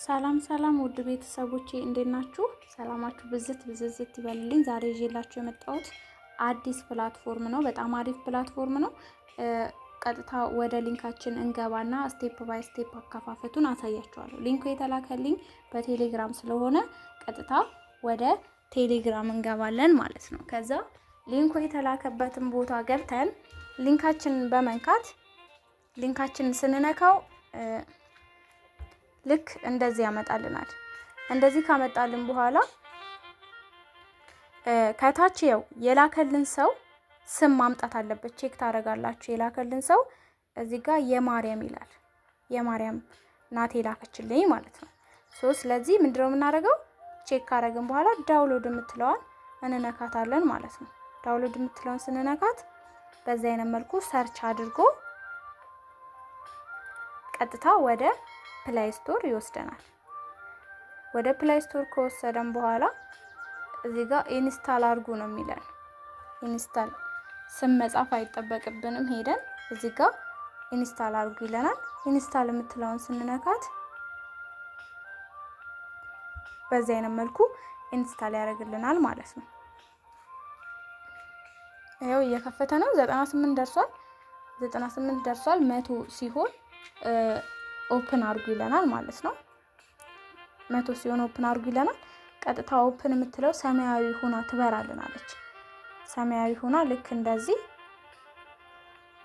ሰላም ሰላም ውድ ቤተሰቦቼ፣ እንዴት ናችሁ? ሰላማችሁ ብዝት ብዝዝት ይበልልኝ። ዛሬ ይዤላችሁ የመጣሁት አዲስ platform ነው። በጣም አሪፍ platform ነው። ቀጥታ ወደ link ኣችን እንገባና step by step አከፋፈቱን አሳያችኋለሁ። Link ኡ የተላከልኝ በቴሌግራም ስለሆነ ቀጥታ ወደ ቴሌግራም እንገባለን ማለት ነው። ከዛ link ኡ የተላከበትን ቦታ ገብተን link ኣችንን በመንካት፣ link ኣችንን ስንነካው ልክ እንደዚህ ያመጣልናል። እንደዚህ ካመጣልን በኋላ ከታች ያው የላከልን ሰው ስም ማምጣት አለበት። Check ታደርጋላችሁ። የላከልን ሰው እዚህ ጋር የማርያም ይላል። የማርያም ናት የላከችልኝ ማለት ነው። So ስለዚህ ምንድነው የምናደርገው? Check ካደረግን በኋላ download የምትለዋን እንነካታለን ማለት ነው። Download የምትለውን ስንነካት በዚህ አይነት መልኩ search አድርጎ ቀጥታ ወደ Play Store ይወስደናል። ወደ Play Store ከወሰደን በኋላ እዚህ ጋር install አድርጉ ነው የሚለን። Install ስም መጻፍ አይጠበቅብንም። ሄደን እዚህ ጋር install አድርጉ ይለናል። Install የምትለውን ስንነካት በዚህ አይነት መልኩ install ያደርግልናል ማለት ነው። ይኸው እየከፈተ ነው። 98 ደርሷል። 98 ደርሷል። 100 ሲሆን open አድርጉ ይለናል ማለት ነው። 100 ሲሆን open አድርጉ ይለናል። ቀጥታ open የምትለው ሰማያዊ ሆና ትበራልናለች። ሰማያዊ ሆና ልክ እንደዚህ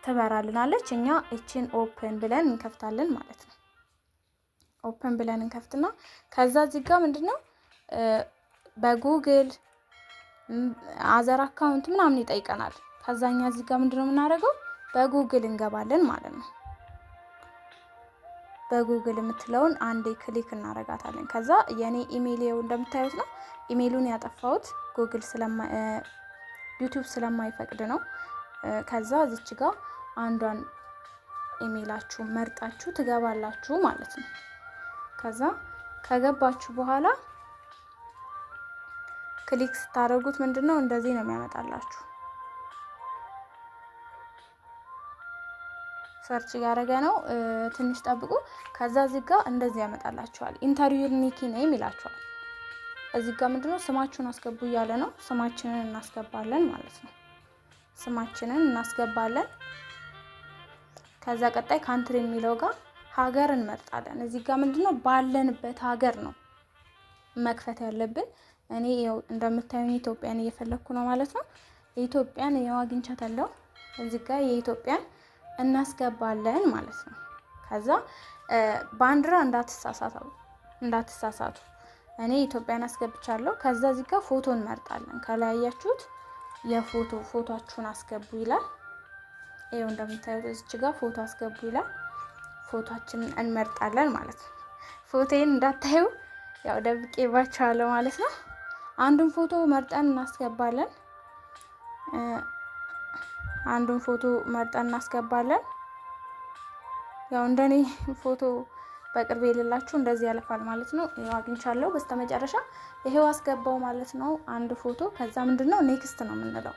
ትበራልናለች። እኛ እችን open ብለን እንከፍታለን ማለት ነው። Open ብለን እንከፍትና ከዛ እዚህ ጋር ምንድነው በ Google other account ምናምን ይጠይቀናል። ከዛ እኛ እዚህ ጋር ምንድነው የምናደርገው? በጉግል እንገባለን ማለት ነው። በጉግል የምትለውን አንዴ click እናረጋታለን። ከዛ የኔ ኢሜይል ይኸው እንደምታዩት ነው። ኢሜይሉን ያጠፋሁት ጉግል ስለማ YouTube ስለማይፈቅድ ነው። ከዛ እዚች ጋር አንዷን ኢሜይላችሁ መርጣችሁ ትገባላችሁ ማለት ነው። ከዛ ከገባችሁ በኋላ click ስታደርጉት ምንድነው እንደዚህ ነው የሚያመጣላችሁ። Search እያደረገ ነው። ትንሽ ጠብቁ። ከዛ እዚህ ጋር እንደዚህ ያመጣላችኋል። Enter your nickname ይላችኋል። እዚህ ጋር ምንድነው ስማችሁን አስገቡ እያለ ነው። ስማችንን እናስገባለን ማለት ነው። ስማችንን እናስገባለን። ከዛ ቀጣይ country የሚለው ጋር ሀገር እንመርጣለን። እዚህ ጋር ምንድነው ባለንበት ሀገር ነው መክፈት ያለብን። እኔ ያው እንደምታዩኝ ኢትዮጵያን እየፈለግኩ ነው ማለት ነው። የኢትዮጵያን ያው አግኝቻታለሁ። እዚህ ጋር የኢትዮጵያን እናስገባለን ማለት ነው። ከዛ ባንዲራ እንዳትሳሳቱ። እኔ ኢትዮጵያን አስገብቻለሁ። ከዛ እዚህ ጋር ፎቶ እንመርጣለን። ከላይ ያያችሁት የፎቶ ፎቶአችሁን አስገቡ ይላል። ይኸው እንደምታዩት እዚች ጋር ፎቶ አስገቡ ይላል። ፎቶአችንን እንመርጣለን ማለት ነው። ፎቶዬን እንዳታዩ ያው ደብቄባችኋለሁ ማለት ነው። አንዱን ፎቶ መርጠን እናስገባለን። አንዱን ፎቶ መርጠን እናስገባለን። ያው እንደኔ ፎቶ በቅርብ የሌላችሁ እንደዚህ ያለፋል ማለት ነው። ይኸው አግኝቻለሁ። በስተመጨረሻ ይሄው አስገባው ማለት ነው አንድ ፎቶ። ከዛ ምንድነው next ነው የምንለው።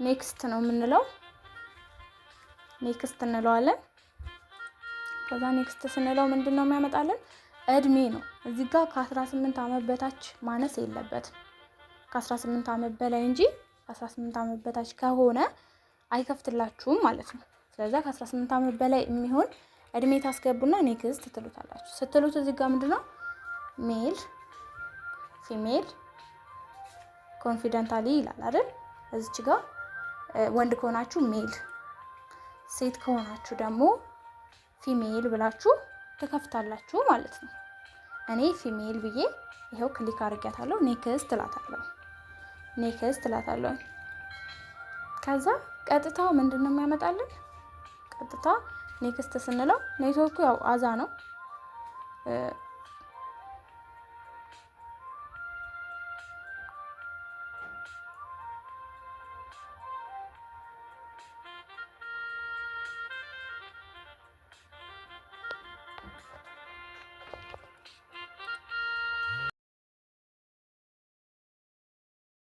Next ነው የምንለው። Next እንለዋለን። ከዛ next ስንለው ምንድነው የሚያመጣልን? እድሜ ነው። እዚህ ጋር ከ18 ዓመት በታች ማነስ የለበትም። ከ18 ዓመት በላይ እንጂ ከ18 ዓመት በታች ከሆነ አይከፍትላችሁም ማለት ነው። ስለዚህ ከ18 ዓመት በላይ የሚሆን እድሜ ታስገቡና next ትሉታላችሁ። ስትሉት እዚህ ጋር ምንድነው male፣ female፣ confidently ይላል አይደል? እዚች ጋር ወንድ ከሆናችሁ male፣ ሴት ከሆናችሁ ደግሞ female ብላችሁ ትከፍታላችሁ ማለት ነው። እኔ female ብዬ ይኸው click አድርጊያታለሁ። Next እላታለሁ። Next እላታለሁ። ከዛ ቀጥታ ምንድን ነው የሚያመጣልን? ቀጥታ next ስንለው ኔትወርኩ ያው አዛ ነው።